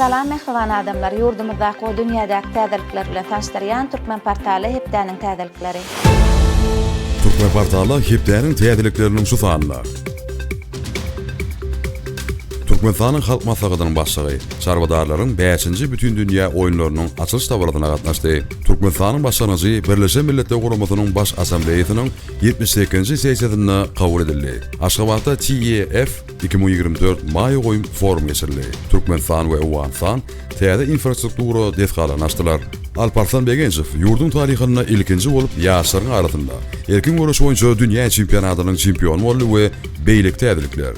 Salam mähriban adamlar, ýurdumyzdaky we dünýädäki täzelikler bilen tanyşdyrýan Türkmen portaly hepdäniň täzelikleri. Türkmen portaly hepdäniň täzelikleriniň şu sanynda. Türkmenistanyň Halk Maslahatynyň Başlygy çarwadarlaryň bäşinji Bütindünýä oýunlarynyň açylyş dabarasyna gatnaşdy. Türkmenistanyň başlangyjy Birleşen Milletler Guramasynyň Baş Assambleýasynyň 78-nji sessiýasynda kabul edildi. Aşgabatda TEF 2024 maýa goýum forumy geçirildi. Türkmenistan we Owganystan täze infrastruktura desgalaryny açdylar. Alparslan Begenjow ýurduň taryhynda ilkinji bolup ýaşlaryň arasynda erkin göreş boýunça dünýä çempionatynyň çempiony boldy we beýleki täzelikler.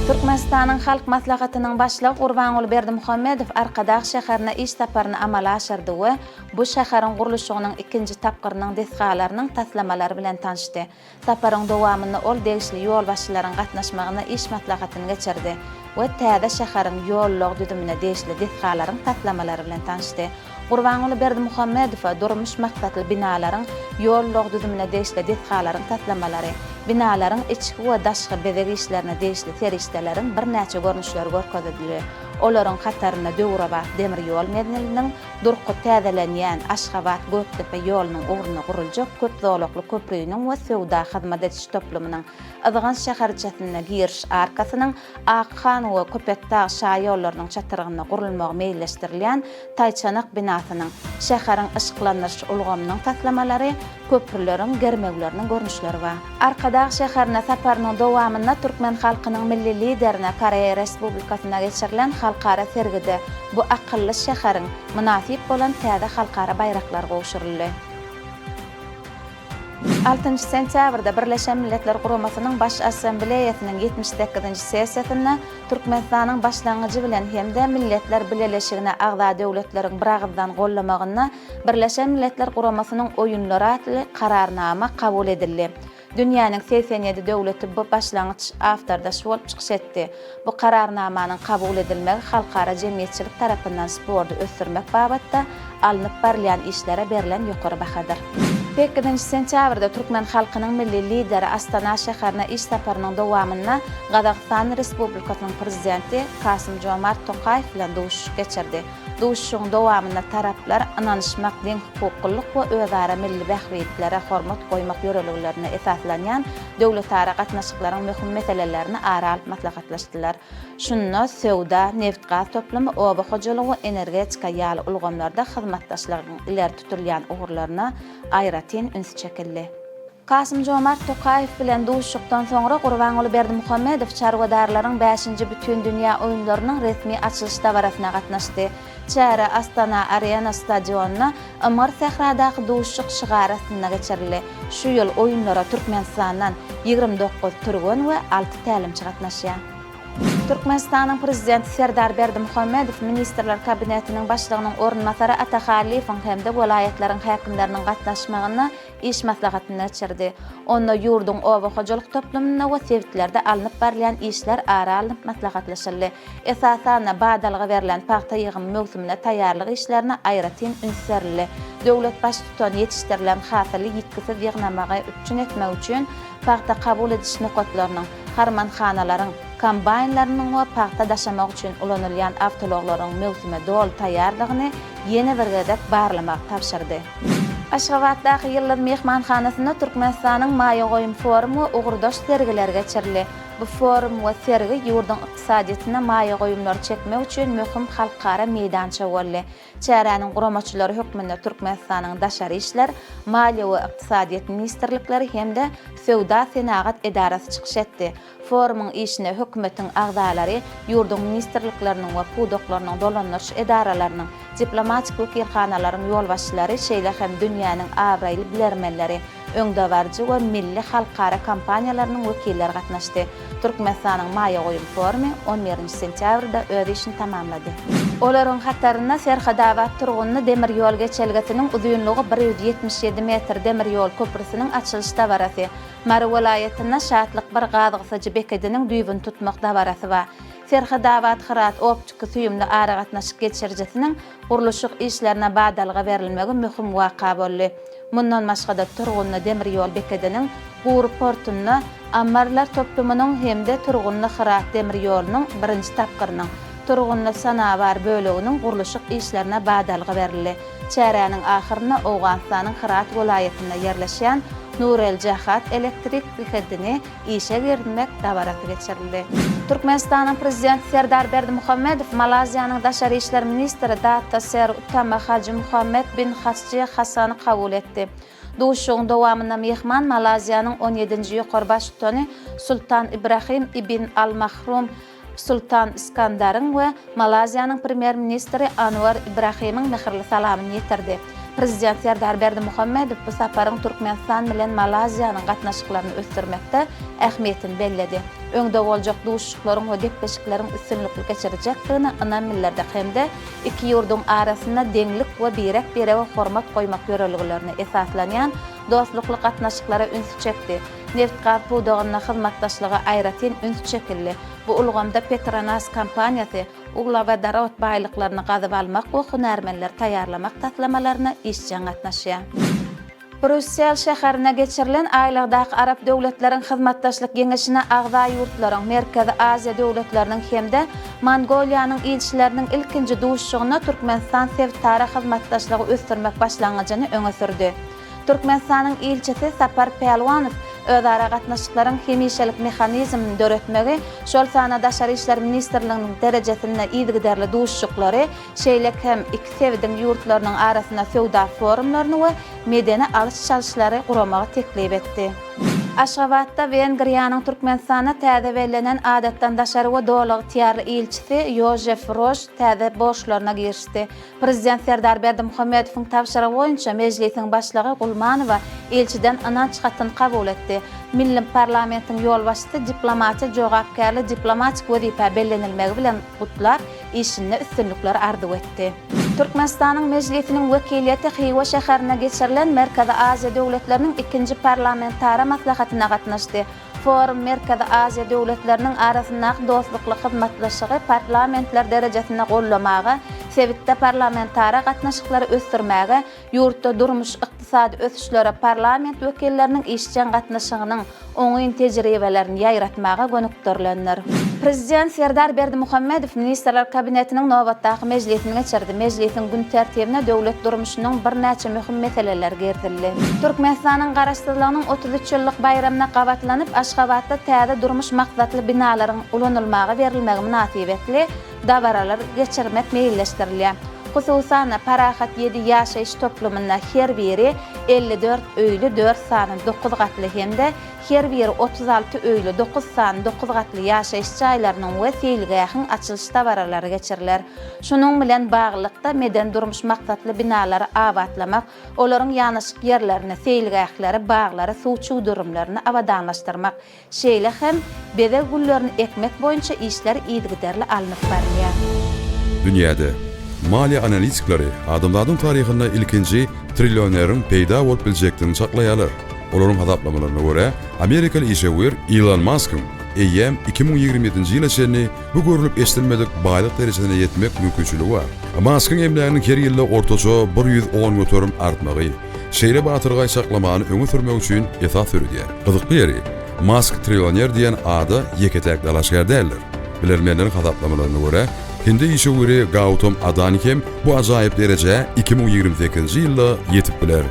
Türkmenistanyň Halk Maslahatynyň Başlygy Gurbanguly Berdimuhamedow Arkadag şäherine iş saparyny amala aşyrdy we bu şäheriň gurluşygynyň ikinji tapgyrynyň desgalarynyň taslamalary bilen tanyşdy. Saparyň dowamynda ol degişli ýolbaşçylaryň gatnaşmagynda iş maslahatyny geçirdi we täze şäheriň ýol-ulag düzümine degişli desgalaryň taslamalary bilen tanyşdy. Gurbanguly Berdimuhamedowa durmuş maksatly binalaryň ýol-ulag düzümine degişli desgalaryň taslamalary, binalaryň içki we daşky bezeg işlerine degişli serişdeleriň birnäçe görnüşleri görkezildi. Olaryň hatarynda döwrebap demir ýol menziliniň, Durky täzelenýän Aşgabat, Gökdepe ýolunyň ugrunda guruljak köp zolakly köprüniň we söwda-hyzmat ediş toplumynyň, Yzgan şäherçesinde giriş arkasynyň, Akhan we Köpetdag şaýollarynyň çatyrygynda gurulmagy meýilleşdirilýän Taýçanak binasynyň, şäheriň yşyklandyryş ulgamynyň taslamalary, köprüleriň germewleriniň görnüşleri bar. Arkadag şäherine saparynyň dowamynda türkmen halkynyň Milli Liderine Koreýa Respublikasynda geçirilen halkara sergide bu akylly şäheriň mynasyp bolan täze halkara baýraklary gowşuryldy. Altynjy sentýabrda Birleşen Milletler Guramasynyň Baş Assambleýasynyň 78-nji sessiýasynda Türkmenistanyň başlangyjy bilen hem-de Milletler Bileleşigine agza döwletleriň biragyzdan gollamagynda Birleşen Milletler Guramasynyň Oýunlary atly Kararnama kabul edildi. Dünýäniň 87 döwleti bu başlangyç awtordaşy bolup çykyş etdi. Bu Kararnamanyň kabul edilmegi halkara jemgyýetçilik tarapyndan sporty ösdürmek babatda alnyp barylýan işlere berlen ýokary bahadyr. Sekizinji sentýabrda türkmen halkynyň Milli Lideri Astana şäherine iş saparynyň dowamynda Gazagystan Respublikasynyň Prezidenti Kasym-Jomart Tokaýew bilen duşuşyk geçirdi. Duşuşygyň dowamynda taraplar ynanyşmak, deňhukuklylyk we özara milli bähbitlere hormat goýmak ýörelgelerine esaslanýan döwletara gatnaşyklaryň möhüm meselelerini ara alyp maslahatlaşdylar. Şunda söwda, nebitgaz toplumy, oba hojalygy we energetika ýaly ulgamlarda hyzmatdaşlygyň ileri tutulýan ugurlaryna aýratyn üns çekildi. Kasym-Jomart Tokaýew bilen duşuşykdan soňra Gurbanguly Berdimuhamedow çarwadarlaryň bäşinji Bütindünýä oýunlarynyň resmi açylyş dabarasyna gatnaşdy. Çäre Astana Arena stadionynda Ymgyr sähradaky duşuşyk şygary astynda geçirildi. Şu ýyl oýunlara Türkmenistandan 29 türgen we alty tälimçi gatnaşýar. Türkmenistanyň Prezidenti Serdar Berdimuhamedow Ministrler Kabinetiniň Başlygynyň orunbasary Ata Hallyýewiň hem-de welaýatlaryň häkimleriniň gatnaşmagynda iş maslahatyny geçirdi. Onda ýurduň oba hojalyk toplumynda we sebitlerde alnyp barylýan işler ara alnyp maslahatlaşyldy. Esasan-da, badalga berlen pagta ýygymy möwsümine taýýarlyk işlerine aýratyn üns berildi. Döwlet Baştutany ýetişdirilen hasyly ýitgisiz ýygnamagy üpjün etmek üçin pagta kabul ediş nokatlarynyň, harmanhanalaryň, kombaýnlarynyň we pagta daşamak üçin ulanylýan awtoulaglaryň möwsüme doly taýýarlygyny ýene bir gezek barlamagy tabşyrdy. Aşgabatdaky Ýyldyz myhmanhanasynda Türkmenistanyň maýa goýum forumy we ugurdaş sergileri geçirildi. Bu forum we sergi ýurduň ykdysadyýetine maýa goýumlary çekmek üçin möhüm halkara meýdança boldy. Çäräniň guramaçylary hökmünde Türkmenistanyň Daşary işler, Maliýe we ykdysadyýet ministrlikleri hem-de Söwda-senagat edarasy çykyş etdi. Forumyň işine hökümetiň agzalary, ýurduň ministrlikleriniň we pudaklarynyň dolandyryş edaralarynyň, diplomatik wekilhanalaryň ýolbaşçylary, şeýle hem dünýäniň abraýly bilermenleri, öňdebaryjy we milli halkara kompaniýalarynyň wekilleri gatnaşdy. Türkmenistanyň maýa goýum forumy on birinji sentýabrda öz işini tamamlady. Olaryň hatarynda Serhadabat-Turgundy demir ýol geçelgesiniň uzynlygy 177 metr demir ýol köprüsiniň açylyş dabarasy, Mary welaýatynda Şatlyk bir gaz gysyjy bekediniň düýbüni tutmak dabarasy bar. Serhadabat-Hyrat optiki-süýümli aragatnaşyk geçirijisiniň gurluşyk işlerine badalga berilmegi möhüm waka boldy. Mundan başga-da, Turgunly demir ýol bekediniň Gury portunda ammarlar toplumynyň hem-de Turgunly-Hyrat demir ýolunyň birinji tapgyrynyň Turgunly-Sanabar böleginiň gurluşyk işlerine badalga berildi. Çäräniň ahyrynda Owganystanyň Hyrat welaýatynda ýerleşýän Nurel-Jahat elektrik bekedini işe girizmek dabarasy geçirildi. Türkmenistanyň Prezidenti Serdar Berdimuhamedow Malaýziýanyň daşary işler ministri Dato Ser Utama Hajy Muhammed bin Hasji Hasany kabul etdi. Duşuşygyň dowamynda myhman Malaýziýanyň on ýedinji ýokary baştutany Sultan Ibrahim ibn Al Mahrum Sultan Iskandaryň we Malaýziýanyň Premýer-ministri Anwar Ibrahimiň mähirli salamyny ýetirdi. Prezident Serdar Berdimuhamedow bu saparyň Türkmenistan bilen Malaýziýanyň gatnaşyklaryny ösdürmekde ähmiýetini belledi. Öňde boljak duşuşyklaryň we gepleşikleriň üstünlikli geçiriljekdigine ynam bildirdi hem-de iki ýurduň arasynda deňlik we birek-birege hormat goýmak ýörelgelerine esaslanýan dostlukly gatnaşyklara ünsi çekdi. Nebitgaz pudagynda hyzmatdaşlyga aýratyn üns çekildi. Bu ulgamda Petronas kompaniýasy uglewodorod baýlyklaryny gazyp almak we hünärmenleri taýýarlamak taslamalaryna işjeň gatnaşýar. Brýussel şäherinde geçirilen Aýlagdaky Arap döwletleriň hyzmatdaşlyk geňeşine agza ýurtlaryň, Merkezi Aziýa döwletleriniň hem-de Mongoliýanyň ilçileriniň ilkinji duşuşygynda Türkmenistan sebitara hyzmatdaşlygy ösdürmek başlangyjyny öňe sürdi. Türkmenistanyň ilçisi Sapar Pälwanow özara gatnaşyklaryň hemişelik mehanizmini döretmegi, şol sanda Daşary işler ministrliginiň derejesinde yzygiderli duşuşyklary, şeýle hem iki sebitiň ýurtlarynyň arasynda söwda forumlaryny we medeni alyş-çalyşlary guramagy teklip etdi. Aşgabatda Wengriýanyň Türkmenistanda täze bellenen Adatdan daşary we Doly ygtyýarly ilçisi Ýožef Rož täze borçlaryna girişdi. Prezident Serdar Berdimuhamedowyň tabşyrygy boýunça Mejlisiň Başlygy Gulmanowa ilçiden ynanç hatyny kabul etdi. Milli parlamentiň ýolbaşçysy diplomatiýa jogapkärli diplomatik wezipä bellenilmegi bilen gutlap, işinde üstünlikler arzuw etdi. Türkmenistanyň Mejlisiniň wekiliýeti Hywa şäherinde geçirilen Merkezi Aziýa döwletleriniň ikinji parlamentara maslahatyna gatnaşdy. Forum Merkezi Aziýa döwletleriniň arasyndaky dostlukly hyzmatdaşlygy parlamentler derejesinde goldamaga, sebitde parlamentara gatnaşyklary ösdürmäge, ýurtda durmuş-ykdysady ösüşlere parlament wekilleriniň işjeň gatnaşygynyň oňyn tejribelerini ýaýratmaga gönükdirilendir. Prezident Serdar Berdimuhamedow Ministrler Kabinetiniň nobatdaky mejlisini geçirdi. Mejlisiň gün tertibine döwlet durmuşynyň birnäçe möhüm meseleleri girizildi. Türkmenistanyň Garaşsyzlygynyň 33 ýyllyk baýramyna gabatlanyp, Aşgabatda täze durmuş maksatly binalaryň ulanylmaga berilmegi mynasybetli dabaralar geçirmek meýilleşdirilýär. Hususan-da, Parahat ýedi ýaşaýyş toplumynda her biri 54 öýli dört sany dokuz gatly hem-de her biri 36 öýli dokuz sany dokuz gatly ýaşaýyş jaýlarynyň we seýilgähiň açylyş dabaralary geçiriler. Şunuň bilen baglylykda, medeni-durmuş maksatly binalary abatlamak, olaryň ýanaşyk ýerlerini, seýilgähleri, baglary, suw çüwdürimlerini abadanlaşdyrmak, Şeýle hem bezeg güllerini ekmek boýunça işler yzygiderli alnyp barylýar. Dünýäde maliýe analitikleri adamzadyň taryhynda ilkinji trillioneriň peýda bolup biljekdigini çaklaýarlar. Olaryň hasaplamalaryna görä, amerikaly işewür Ilon Maskyň eýýäm 2027-nji ýyla çenli bu görlüp-eşidilmedik baýlyk derejesine ýetmek mümkinçiligi bar. Maskyň emläginiň her ýylda ortaça 110% artmagy, şeýle batyrgaý çaklamany öňe sürmek üçin esas döredýär. Gyzykly ýeri, Mask trillioner diýen ada ýeke-täk dalaşgär däldir. Bilermenleriň hasaplamalaryna görä, hindi işewüri Gautam Adani hem bu ajaýyp derejä 2028-nji ýylda ýetip biler.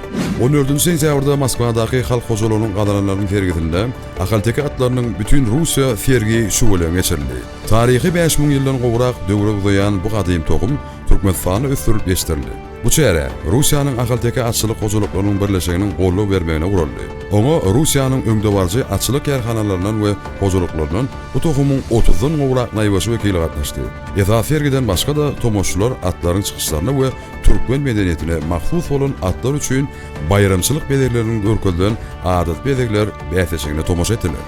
On dördünji sentýabrda Moskwadaky Halk hojalygynyň gazananlarynyň sergisinde ahalteke atlarynyň Bütinrussiýa sergi şüweleňi geçirildi. Taryhy 5000 ýyldan gowrak döwre uzaýan bu gadym tohum Türkmenistanda ösdürilip ýetişdirildi. Bu çäre Russiýanyň Ahalteke atçylyk hojalyklarynyň birleşiginiň goldaw bermegine guraldy. Oňa Russiýanyň öňdebaryjy atçylyk kärhanalaryndan we hojalyklaryndan bu tohumyň otuzdan gowrak naýbaşy wekili gatnaşdy. Esasy sergiden başga-da tomaşçylar atlaryň çykyşlaryna we türkmen medeniýetine mahsus bolan atlar üçin baýramçylyk bezegleriniň görkezilen adaty bezegler bäsleşigine tomaşa etdiler.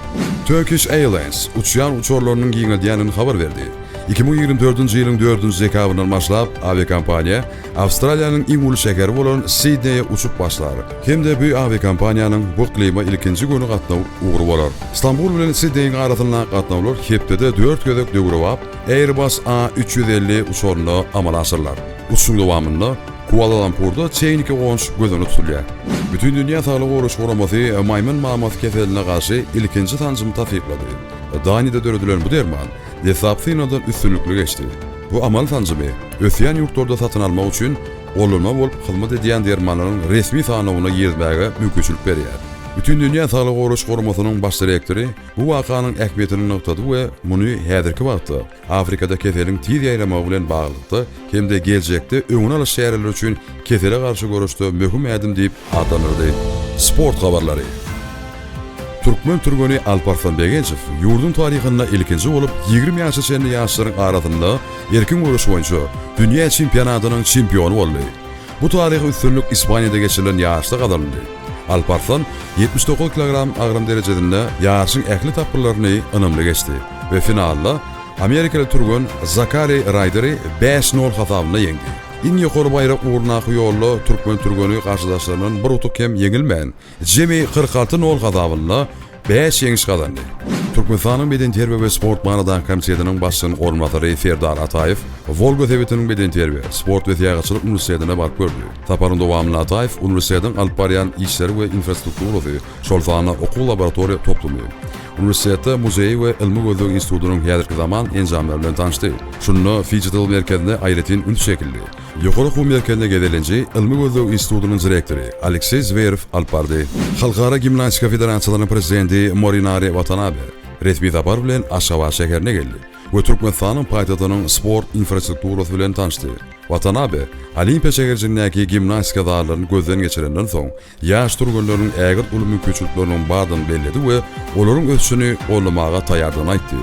Turkish Airlines uçýan uçarlarynyň giňeldýändigini habar berdi. 2024-nji ýylyň dördünji dekabryndan başlap, awiakompaniýa Awstraliýanyň iň uly şäheri bolan Sidneýe uçup başlar hem-de bu awiakompaniýanyň bu yklyma ilkinji göni gatnaw ugry bolar. Stambul bilen Sidneýiň arasyndaky gatnawlar hepdede dört gezek döwrebap Airbus A 350 uçarynda amala aşyrylar. Uçuşyň dowamynda Kuala-Lumpurda tehniki gonuş göz öňünde tutulýar. Bütindünýä Saglygy Goraýyş Guramasy maýmyn mamasy keseline garşy ilkinji sanjymy tassyklady. Daniýada döredilen bu derman deslapky synagdan üstünlikli geçdi. Bu amal sanjymy ösýän ýurtlarda satyn almak üçin gollanma bolup hyzmat edýän dermanlaryň resmi sanawyna girizmäge mümkinçilik berýär. Bütindünýä Saglygy Goraýyş Guramasynyň baş direktory bu wakanyň ähmiýetini nygtady we muny häzirki wagtda Afrikada keseliň tiz ýaýramagy bilen baglylykda hem-de geljekde öňüni alyş çäreleri üçin kesele garşy göreşde möhüm ädim diýip atlandyrdy. Sport habarlary. Türkmen türgeni Alparslan Begenjow ýurduň taryhynda ilkinji bolup 20 ýaşa çenli ýaşlaryň arasynda erkin göreş boýunça dünýä çempionatynyň çempiony boldy. Bu taryhy üstünlik Ispaniýada geçirilen ýaryşda gazanyldy. Alparslan 79 kilogram agram derejesinde ýaryşyň ähli tapgyrlaryny ynamly geçdi we finalda amerikaly türgen Zakari Raýderi bäş nol hasabynda ýeňdi. Iň ýokary baýrak ugrundaky ýolda türkmen türgeni garşydaşlaryndan bir utuk hem ýeňilmän, Jemi 46 nol hasabynda bäş ýeňiş gazandy. Türkmenistanyň Bedenterbiýe we sport baradaky komitetiniň başlygynyň orunbasary Serdar Ataýew Wolga sebitiniň bedenterbiýe, sport we syýahatçylyk uniwersitetine baryp gördi. Saparyň dowamynda Ataýew uniwersitetiň alyp barýan işleri we infrastrukturasy, şol sanda okuw-laboratoriýa toplumy, uniwersitetde muzeýi we ylmy-gözleg institutynyň häzirki zaman enjamlary bilen tanyşdy. Şunda fijital merkezine aýratyn üns çekildi. Ýokary okuw merkezine gezelenji Ylmy-gözleg institutynyň direktory Alekseý Zwerew alyp bardy. Halkara gimnastika federasiýalarynyň prezidenti Morinari Watanabe resmi sapar bilen Aşgabat şäherine geldi we Türkmenistanyň paýtagtynyň sport infrastrukturasy bilen tanyşdy. Watanabe Olimpiýa şäherjigindäki gimnastika zallaryny gözden geçirenden soň, ýaş türgenleriň ägirt uly mümkinçilikleriniň bardygyny belledi we olaryň ösüşini goldamaga taýýardygyny aýtdy.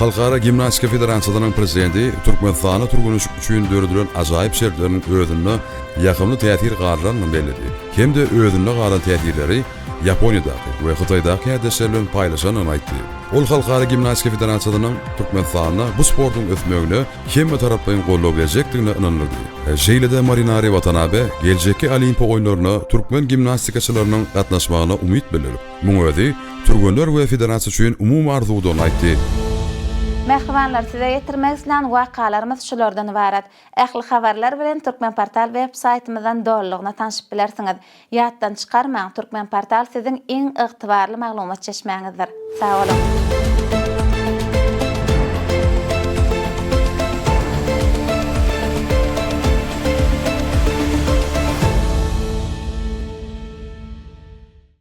Halkara gimnastika federasiýasynyň prezidenti Türkmenistanda türgenleşik üçin döredilen ajaýyp şertleriň özünde ýakymly täsir galdyrandygyny belledi hem-de özünde galan täsirleri Ýaponiýadaky we Hytaýdaky kärdeşleri bilen paýlaşandygyny aýtdy. Ol Halkara gimnastika federasiýasynyň Türkmenistanda bu sportuň ösmegine hemmetaraplaýyn goldaw berjekdigine ynandyrdy. Şeýle-de Morinari Watanabe geljekki Olimpiýa oýunlaryna türkmen gimnastikaçylarynyň gatnaşmagyna umyt bildirip, muň özi türgenler we federasiýa üçin umumy arzuwdygyny aýtdy. Mähribanlar, size ýetirmek islän wakalarymyz şulardan ybarat. Ähli habarlar bilen Turkmenportal web saýtymyzdan dolulygyna tanşyp bilersiňiz. Ýatdan çykarmaň, Turkmenportal siziň iň ygtybarly maglumat çeşmäňizdir. Sag boluň!